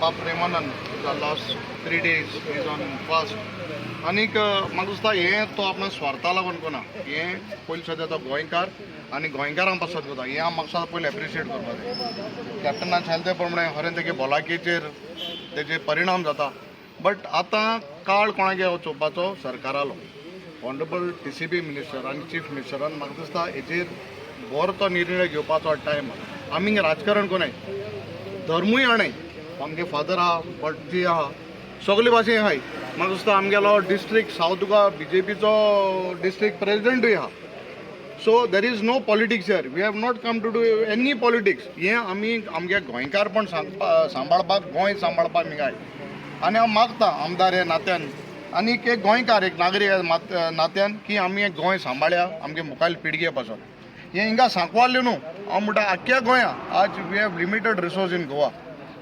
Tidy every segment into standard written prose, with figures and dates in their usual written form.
बाब Premanand. Last 3 days is on fast. आनीक म्हाका दिसता हें तो आपणा स्वार्था लागून कोना. हें पयलीं सद्या तो गोंयकार आनी गोंयकारां पासत करता. हें हांव म्हाका दिसता पयलीं एप्रिशिएट करपाक जाय. कॅप्टनान सांगलें ते प्रमाणे खरें तेगे भलायकेचेर तेजे परिणाम जाता, बट आतां काळ कोणागे चोवपाचो? सरकारालो. ऑनरेबल टीसीपी मिनिस्टर आनी चीफ मिनिस्टरान म्हाका दिसता हेजेर बरो तो निर्णय घेवपाचो टायम. आमी राजकारण कोनाय, धर्मूय आणाय. आमगे फादर आहा, भटजी आहा, सगळे भाशेन आहाय. म्हाका दिसता आमगेलो डिस्ट्रिक्ट सावथ गोवा बीजेपीचो डिस्ट्रिक्ट प्रेसिडेंटूय आहा. So there is no politics here. We have not come to do any politics. हें आमी आमगे गोंयकारपण सांगपा सांबाळपाक, गोंय सांबाळपाक आमी गाय. आनी हांव मागता आमदार ह्या नात्यान आनी एक गोंयकार, एक नागरीक ह्या नात्यान की आमी हें गोंय सांबाळया आमगे मुखायल पिळगे पासत. हें हिंगा सांकवाले न्हू, हांव म्हणटा आख्ख्या गोंया. आज we have limited resource in Goa.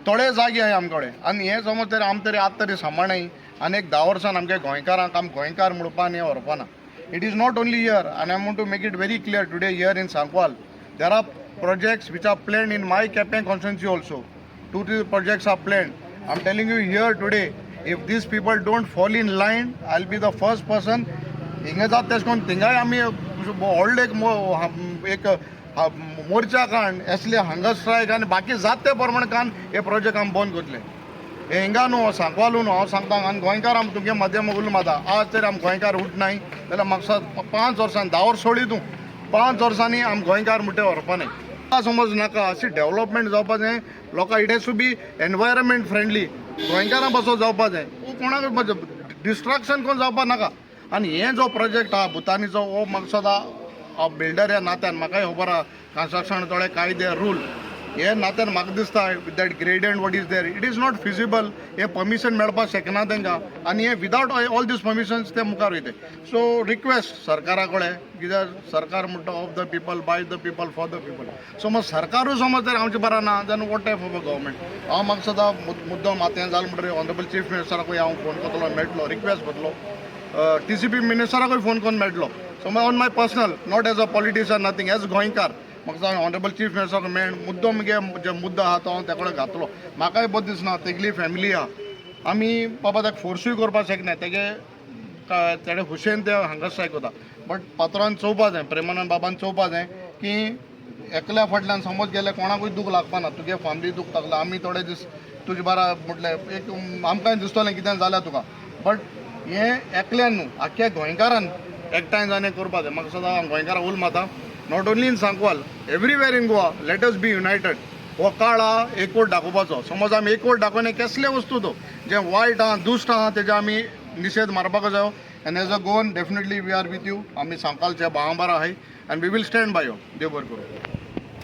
थोडे जागे आहाय आमचे कडेन आनी हें समज तरी आम तरी आतां तरी सांबाळनाय आनी एक 10 वर्सान आमगे गोंयकारांक आम गोंयकार म्हणपा आनी हें व्हरपा ना. It is not only here, and I want to make it very clear today here in Sankwal, there are projects which are planned in my Quepem constituency also. Two, three projects are planned. I'm telling you here today, if these people don't fall in line, I'll be the first person. हिंगा जाता तेश करून थिंगाय आमी व्हडले एक एक मोर्चा काण असले हंगर स्ट्रायक आनी बाकी जात ते प्रमाणे काण हे प्रोजेक्ट आमी बंद करतले. हे हिंगा न्हू, सांकवालू न्हू, हांव सांगता. आनी गोंयकार आम तुगे माध्यम उलो मारता, आज तरी आम गोंयकार उठनाय जाल्यार म्हाका 5 वर्सां, 10 वर्स सोडी तूं, 5 वर्सांनी आम गोंयकार म्हणटे व्हरपा न्हय. समज नाका अशी डेव्हलपमेंट जावपा जाय लोकां. It has to be environment friendly. गोंयकारां पासून जावपा जाय, कोणाक डिस्ट्रक्शन कोण जावपा नाका. आनी हे जो प्रोजेक्ट आहा भुतानीचो, हो म्हाका सदां हांव बिल्डर ह्या नात्यान म्हाकाय खबर आहा कन्स्ट्रक्शन थोडे कायदे रूल. हे नात्यान म्हाका दिसता with that gradient what is there, it is not feasible. हे परमिशन मेळपाक शकना तांकां आनी हे विदावट ऑल these permissions ते मुखार वयता. सो रिक्वेस्ट सरकारा कडेन, कित्याक सरकार म्हणटा of the people, by the people, for the people. समज सरकारूय समज जर आमचे बरां ना, then what type of a government? हांव म्हाका सदां मुद्दम आतां हें जालें म्हणटकीर ऑनरेबल चीफ मिनिस्टराकूय हांव फोन करतलो, मेळटलो, रिक्वेस्ट करतलो. टीसीपी मिनिस्टराकूय फोन करून मेळटलो. समज on my personal, not as a politician, nothing, as गोंयकार म्हाका ऑनरेबल चीफ मिनिस्टराक मेळ मुद्दो मुगे जे मुद्दो आहा तो हांव त्या कडेन घातलो. म्हाकाय बरें दिसना. तेगली फॅमिली आहा, आमी बाबा ताका फोर्सूय करपाक शकना. तेगे तेणे खुशयेन ते हांगा स्ट्रायक वता, बट पात्रान चोवपा जाय, प्रेमानंद बाबान चोवपा जाय की एकल्या फाटल्यान समज गेले कोणाकूय दूख लागपा ना. तुगे फॅमिली दूख लागला, आमी थोडे दीस तुजे बारा म्हटलें एक आमकांय दिसतलें कितें जाल्यार तुका. बट हें एकल्यान न्हू, आख्ख्या गोंयकारान एकठांय जावन हें करपा जाय. म्हाका सदां गोंयकारां उल मारता, not only in Sankwal, everywhere in Goa, let us be united. हो काळ आहा एकवट दाखोवपाचो. समज आमी एकवट दाखोवना, केसले वस्तू तो जें वायट आहा, दुश्ट आहा, तेजे आमी निशेध मारपाक जायो. And as a Goan, definitely we are with you. आमी सांकवालच्या भावां बारा आहाय and we will stand by you. देव बरें करूं.